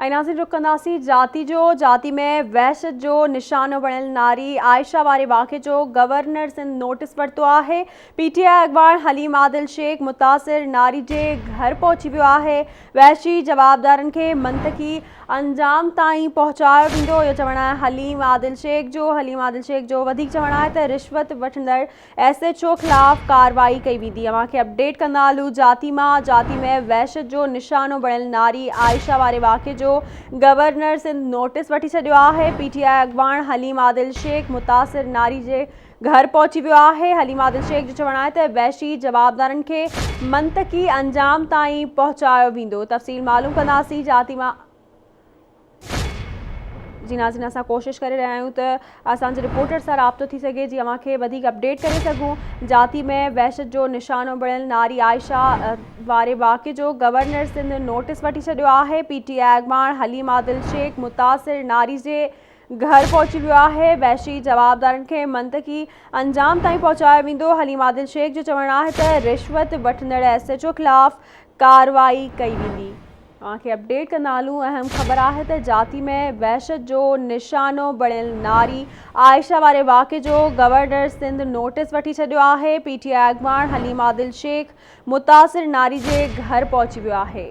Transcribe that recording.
۽ ناظرين رخ ڪنداسين جاتي جو، جاتي ۾ وحشت جو نشانو بڻيل ناري عائشه واري واقعي جو گورنر سنڌ نوٽيس ورتو آهي، پي ٽي آء اڳواڻ حليم عادل شيخ متاثر ناري جي گهر پهچي ويو آهي، وحشي جوابدارن کي منطقي انجام تائين پهچايو ويندو، اهو چوڻ آهي حليم عادل شيخ جو، حليم عادل شيخ جو وڌيڪ چوڻ آهي ته رشوت وٺندڙ ايس ايڇ او خلاف ڪارروائي ڪئي ويندي. اوهان کي اپڊيٽ ڪندا هلون جاتي مان جاتي ۾ وحشت جو نشانو بڻيل ناري عائشه واري واقعي جو گورنر سنڌ نوٽيس وٺي ڇڏيو آهي. پي ٽي آء اڳواڻ حليم عادل شيخ متاثر ناري جي گهر پهچي ويو آهي. حليم عادل شيخ جو چوڻ آهي ته وحشي جوابدارن کي منطقي انجام تائين پهچايو ويندو. تفصيل معلوم ڪنداسين جاتي مان. جي ناظرين اسان ڪوشش ڪري رهيا آهيون ته اسان جي رپورٽر سان رابطو ٿي سگهي جي اوهان کي وڌيڪ اپڊيٽ ڪري سگهون جاتي ۾ وحشت جو نشانو بڻيل ناري عائشه واري واقعي جو گورنر سنڌ نوٽيس وٺي ڇڏيو آهي پي ٽي آء اڳواڻ حليم عادل شيخ متاثر ناري جي گهر پهچي ويو آهي وحشي جوابدارن کي منطقي انجام تائين پهچايو ويندو حليم عادل شيخ جو چوڻ آهي ته رشوت وٺندڙ ايس ايڇ او خلاف ڪارروائي ڪئي ويندي اوهان کي اپڊيٽ ڪندا هلون اهم خبر آهي ته جاتي ۾ وحشت جو نشانو بڻيل ناري عائشه واري واقعي جو گورنر سنڌ نوٽيس وٺي ڇڏيو آهي پي ٽي آء اڳواڻ حليم عادل شيخ متاثر ناري جي گهر پهچي ويو آهي.